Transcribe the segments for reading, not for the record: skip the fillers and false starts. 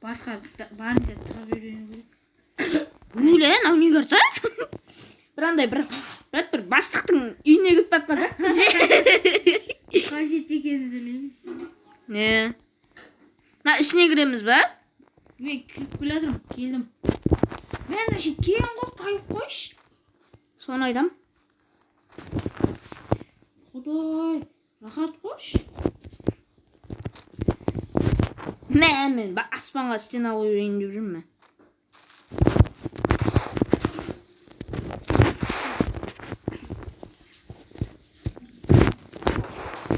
Басқа барынша тығып үйрену керек. Өле, мынау не карта? Бір андай бір брат, бір бастықтың үйіне кіріп батқан сияқтысың ше. Қай жерде екенімізді білмейміз. Не? Мына ішіне кіреміз ба? Мен кіріп келе жатырмын, келдім. Мен мына жер кең ғой, тайып қойшы. Соны айтам. Құдай, рахат қойшы. Мә, мен аспанға стена қойып жіберейін деп жүрмін.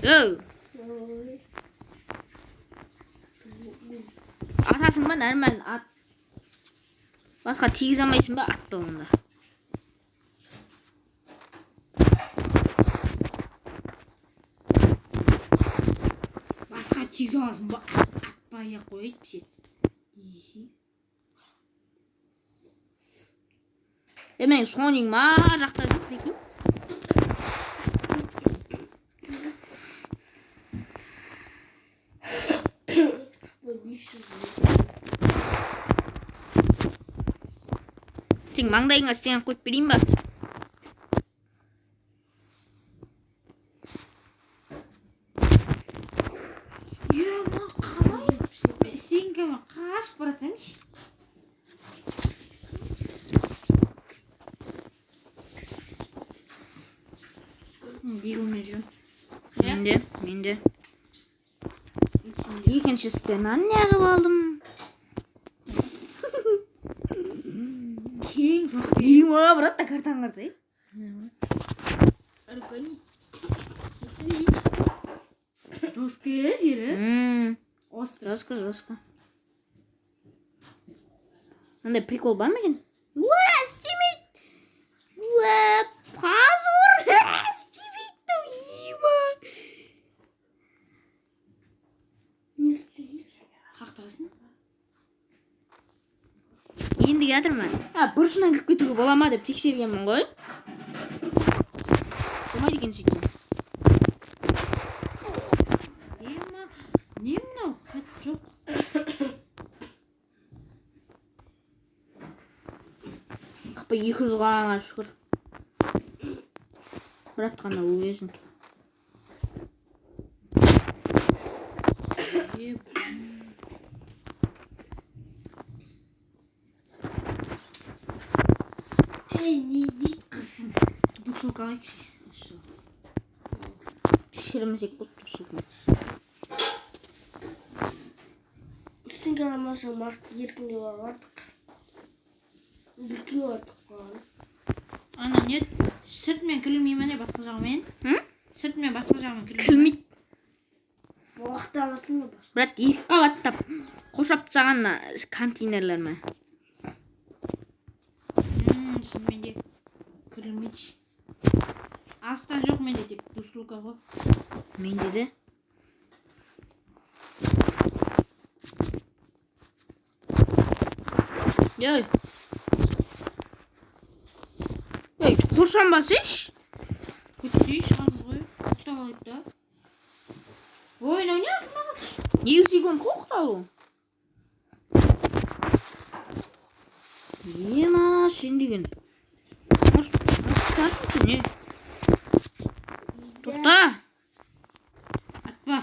Өу, атасың ба нормально ат. Басқа тигізе алмайсың ба, атпа онда. Басқа тигізе аласың ба? Атпай ақ қой әйтпесе. Десе. Е, мен Соник ма жақта жүр, прикинь. 500. Сен маңдайыңа стена қойып берейін ба? Е, мына қалай? Мен стенкаға қашып бара жатырмын. Дегенмен жүрмін. Менде, менде. Екінші стенаны неғып алдым? Кең жосқа. Ема, брат, та картаны қарасай. Үлкен. Жосқа жері. Остров. Жестко, жестко. Мындай прикол бар ма екен? Уә, істемейді. Уә, позор. Істемейді, ема. Қақтасын. Енді келатырмын. А, бұрышынан кіріп кетуге бола ма деп тексергенмін ғой. Болмайды екен сөйтсем. Ема, не мынау? Хат жоқ. Қапа 200 ғана шүкір. Брат қана өлесің. Е, Ей, не дейді қырсын. Двухсотка алайықшы. Осы. Шірімсек болды двухсотка. Үстіңгі алмаса март еркінге бардық. Екеуі бардық қой. Ана не? Сыртымен кірілмей ме не басқа жағымен? М? Сыртымен басқа жағымен кірілмей ме? Кірілмейді. Уақыт аласың ба бас? Брат, екі қабаттап қоршап тастаған мына контейнерлер ме? Шынымен де кірілмейді. Астан жоқ менде, тек двухсотка ғой. Менде де. Ей. Ей, қоршанбасайшы. Көтерейін шығамыз ғой. Ұстап алайық та. Ой, мынау не артында қалды? 2 секунд қой оқталу. Ема, сен деген. Может, тоқтарсың сен, не? Тоқта. Атпа.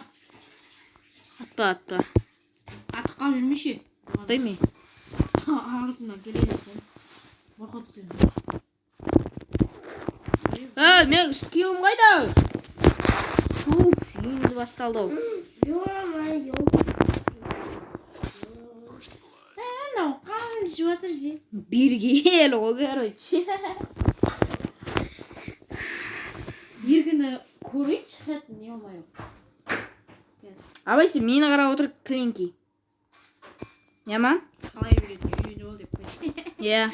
Атпа, атпа. Атып қалып жүрмеші. Атпай ме? Артынан келеді сен. Қорқытты сені. Ей, менің скиллім қайда? Туф, енді басталды ау. Ё-моё. Анау қан ішіп жатыр ше. Бері кел ғой, короче. Еркінді көрейінші хат не болмай. Қазір. Абай, сен мені қарап отыр, кленки. Иә ма? Қалай үйретіп үйреніп ал деп қойшы. Иә.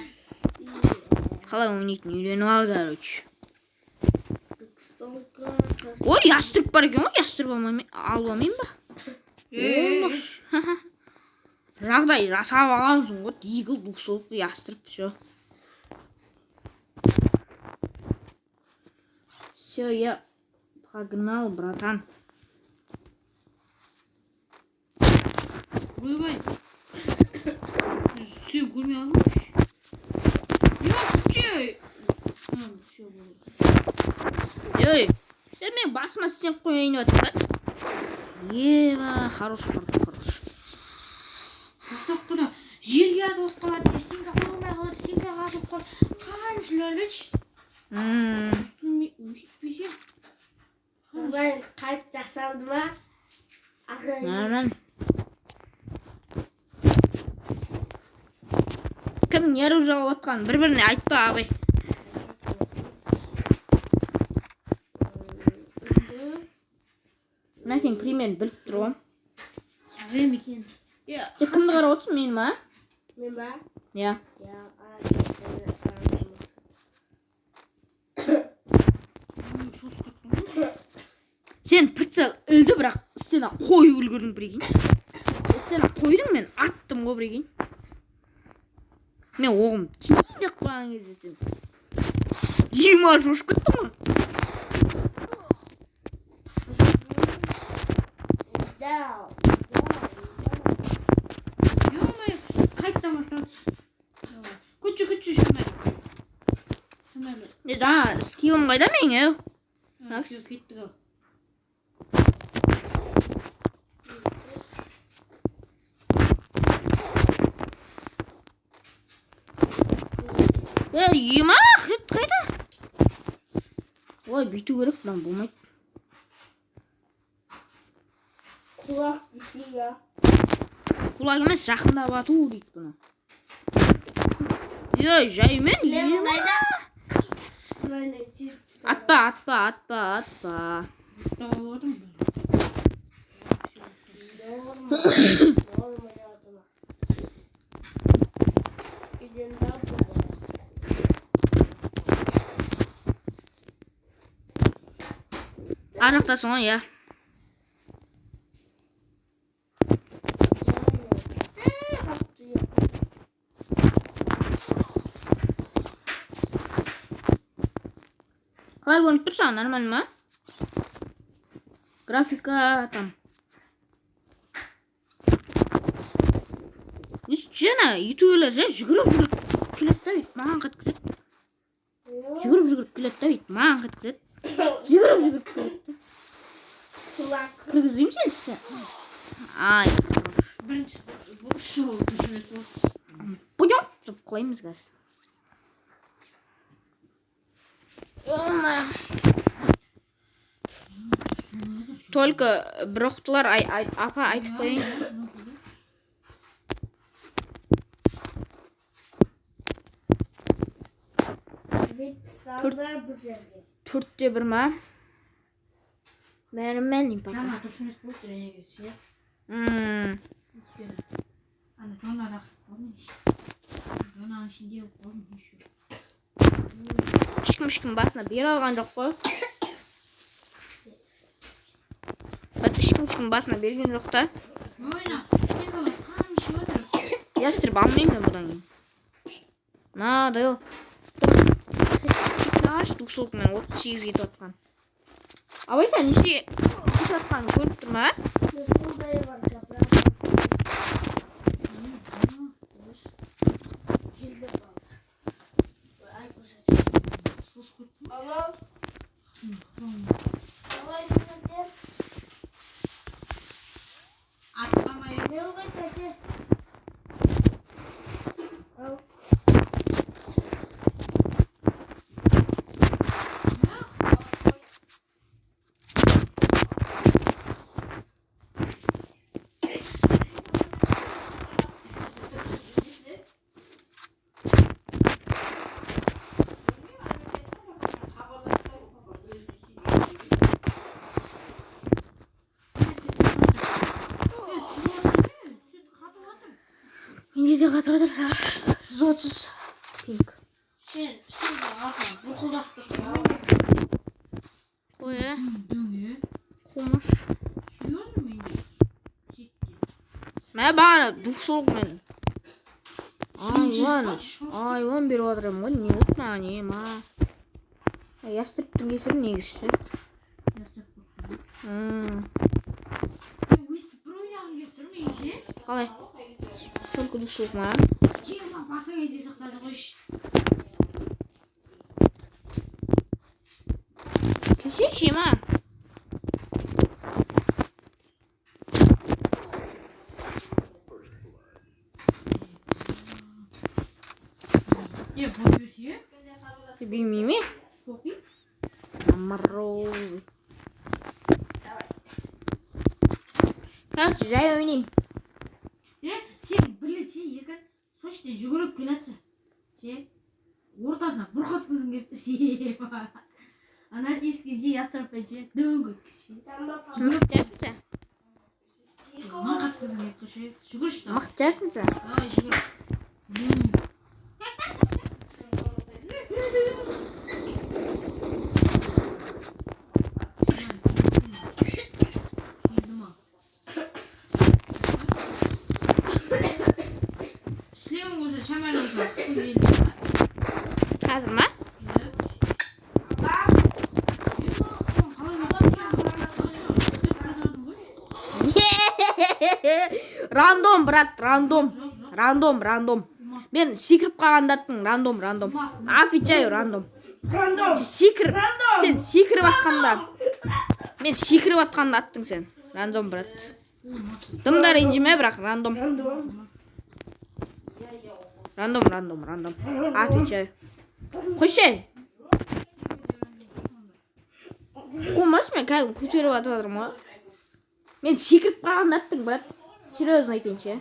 Қалай ойнайтынын үйреніп ал, короче. Ой, ястреб бар екен ғой, ястреб алмай, алып алмайын ба? Болмас. Жағдай жасап алғансың ғой, дигл, двухсотка, ястреб, все. Все, я погнал, братан. Ойбай. алдым. Жоқ, күтші. Все болды. Ей, сен менің басыма стенка қояйын деп жатыр ба? Еба, хорош, хорош, хорош. Бастапқыда жерге атылып қалады, стенка қойылмай қалады, стенкаға атылып қалады. Қаншалар берші. Өстпесе. Абай қайтып жасалды ма? Ақыры Нормально. Кім нерв жалып жатқанын бір-біріне айтпа, абай. Мына сен примерно біліп тұр ғой. Абай екен. Сен кімді қарап отырсың, мені ма? Мен ба? Иә. Я, Шошып кеттім ғой. Сен прицел ілді, бірақ стена қойып үлгердің, прикинь. Стена қойдым, мен аттым ғой, прикинь. Мен оғым тиейін деп қалған кезде сен ема шошып кеттің ғой. Дау. Ё-моё, қайтадан басталды. Күтші, күтші, шумай. Шумай. Не, жаңа скиллім қайда менің, е? Макс. Кеттік ау. Е, ема, хит қайда? Ой, бүйту керек, мынау болмайды. Құлақ десе я. Құлақ емес, жақындап ату дейді бұны. Ей, жаймен, Шлем ема. қайда? Міне тесіп тастады. Атпа, атпа, атпа, атпа. Тауып отырмын. Норма. Норма деп атама. Үйден тауып алады. Ар жақтасың ғой, иә. Е, қатты я. Қалай көрініп тұр саған, нормально ма? Графика там. Неше ана ютуберлер ше жүгіріп жүгіріп келеді да, бүйтіп маған қатқызады. Жүгіріп жүгіріп келеді да, бүйтіп маған қатқызады. Жүгіріп жүгіріп келеді да. Құлақ. Кіргізбеймін сені сен. Ай, хорош. Бірінші бұл үш жол дұрыс емес болды. Пойдем, деп құлаймыз қазір. Только бір оқтылар, ай, ай, апа, айтып қояйын. Бет салды бұл жерге. 4-1 ма? Нормально пока. Жаңа дұрыс емес болды негізі ше. Өйткені ана зонада қалдым еще. Зонаның ішінде болып қалдым еще. Ешкім ешкім басына бере алған жоқ қой. Бат ешкім ешкім басына берген жоқ та. Ойна, стенкаға қанша жатыр. Ястреб алмаймын мен бұдан кейін. На, дайл. Аш, двухсотый 38 кетіп жатқан. Абай, сен неше кетіп жатқанын көріп тұр ма? Мен сондай бар жапырақ. Келді қалды. Ай, көрсет. Алло. Давай, тәте. Аттамай. Мен ғой, тәте. Ал. Менде де қатып жатыр. 130 пинг. Сен стенкаға бұрқылдатып тұрсың. Қой, ә? Дөңе. Қумаш. Серьезно менде? Сетте. Мә, бағана двухсотый мен. Айуан, Шошып айуан беріп жатыр едім ғой, не болды маған, е, ма? Ястребтің кесірі негізі. Өйстіп бір ойнағым келіп тұр менің ше. Қалай? Только двухсотый ма? Ема, басыңа ете сақтады қойшы. Кешеші ма? Не, боy берсе? Білмей ме? Оқи. Морозы. Короче, жай ойнаймын. Е, сен бір рет ше, еркін сол жерде жүгіріп келатса ше, ортасына бұрқ еткізгің келіп тұр ше. Ана тесікке ше, ястребпен ше, дөңк еткізіп ше. Мықты жарсың сен. Маңқ еткізгің келіп тұр ше. Жүгірші давай. Мықты жарсың сен. Давай, жүгір. Шлемің болса, шамайлы болса, Қазір ма? Рандом, брат, рандом. Рандом, рандом. Мен секіріп қалғанда аттың, рандом, рандом. Отвечаю, рандом. Рандом. Сен секіріп, сен секіріп атқанда. Мен секіріп атқанда аттың сен. Рандом, брат. Дым да ренжіме, бірақ рандом. Рандом. Рандом, рандом, рандом. Отвечаю. Қойшы. Қумашы, мен кәдімгі көтеріп атып жатырмын ғой. Мен секіріп қалғанда аттың, брат. Серьезно айтайын ше.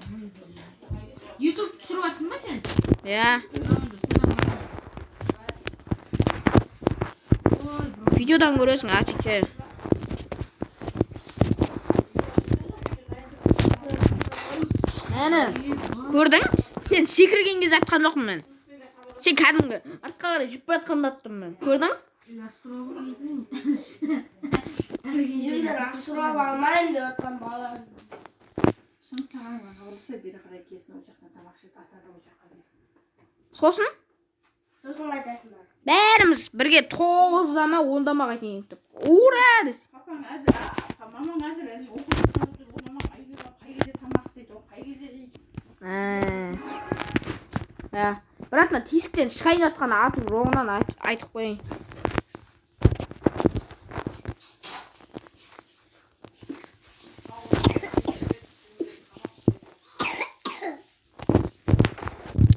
Ютуб түсіріп жатсың ба сен? Иә. Ой, бро. Видеодан көресің, отвечаю. Әні, көрдің? Сен секірген кезде атқан жоқпын мен. Сен кәдімгі артқа қарай жүріп бара жатқанда аттым мен. Көрдің? Енді расурап алмайын деп жатқан бала. Шыңғыс ағаң хабарласса, бері қарай келсін, ол жақтан тамақ ішеді, атады ол жаққа деп. Сосын Сосын қайтасыңдар. бәріміз бірге 9-да ма, 10-да ма қайтайын деп. Ура! Дес. Папаң әзір, мамаң әзір, әзір оқып жатқан жоқ, ол мамаң қай кезде қай кезде тамақ істейді, ол қай кезде жейді. Ә. Брат, мына тесіктен шығайын жатқан ату жоғынан айтып қояйын.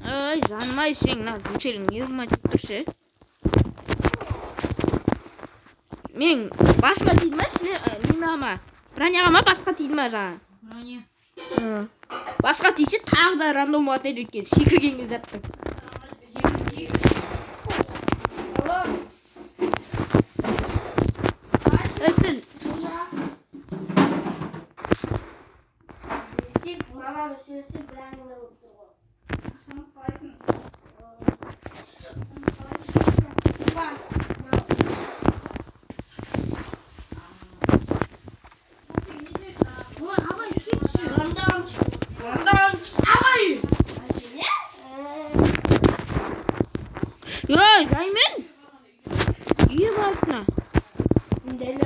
Ай, жаным ай, сен мына бөтелің не қылмай деп тұр ше? Мен басыма тиді ма, неме ма? Броняға ма, басқа тиді ма жаңа? Броня. Басқа тисе тағы да рандом болатын еді, өйткені секірген кезде аттың. Алло. Ей, сен Тек мамам сөйлесе бір әңгіме болып тұр ғой. Ақшаңыз қалайсың? Ой, абай, кетші. Рандом. Рандом. Абай! Ей, жаймен. Ие басына. Мен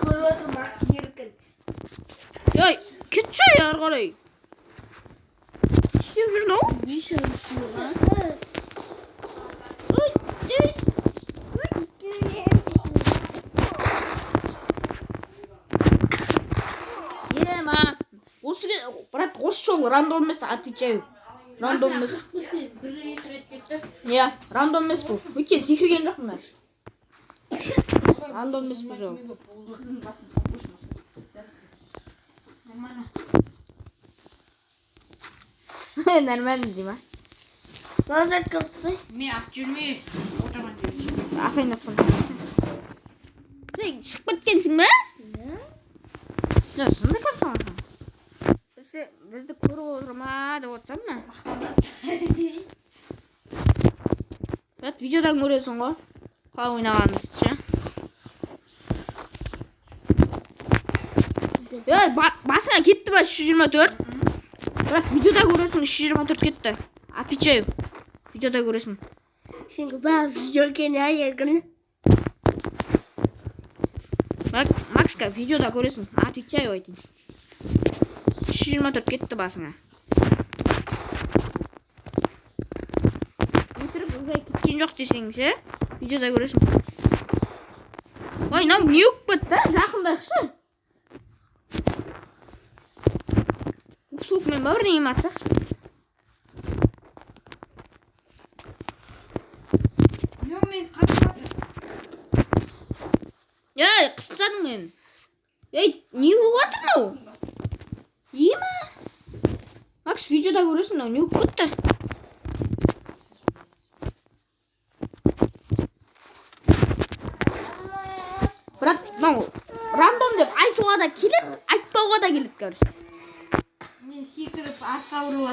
көріп отырмын Макс Еркін. Ей, кетші ары қарай. Не істеп жүр мынау? Ема. Осы брат, осы жолы рандом емес, отвечаю. Рандом емес. Бір рет рет деп та. Иә, рандом емес бұл. Өйткені секірген жоқпын мен. Рандом емес бұл жолы. Қызының басын салып қойшы, Мақсат. Нормально. Нормально дей ма? Назад кылсы. Мен ат жүрме. Отырған жерде. Атайын атқан. Сен шығып кеткенсің бе? Иә. Шынында көрсең. Бізді көріп отыр ма деп отырсам мына. Брат, видеодан көресің ғой. Қалай ойнағанымызды ше. Ей, басыңа кетті ма 324? Брат, видеода көресің, 324 кетті. Отвечаю. Видеода көресің. Сен бәрі видео екен, ә, Еркін. Макска, видеода көресің. Отвечаю айтайын. 324 кетті басыңа. Тиген жоқ десең ше, видеода көресің. Ой, мынау не болып кетті? Жақындайықшы. Суықмен ба бірдеңе ме атсақ? Жоқ, мен қатып жатыр. Ей, қысып тастадың мені. Ей, не болып жатыр мынау? Ема? Макс, видеода көресің, мынау не болып кетті? Брат, мынау рандом деп айтуға да келеді, айтпауға да келеді, короче. Мен секіріп артқа бұрылып.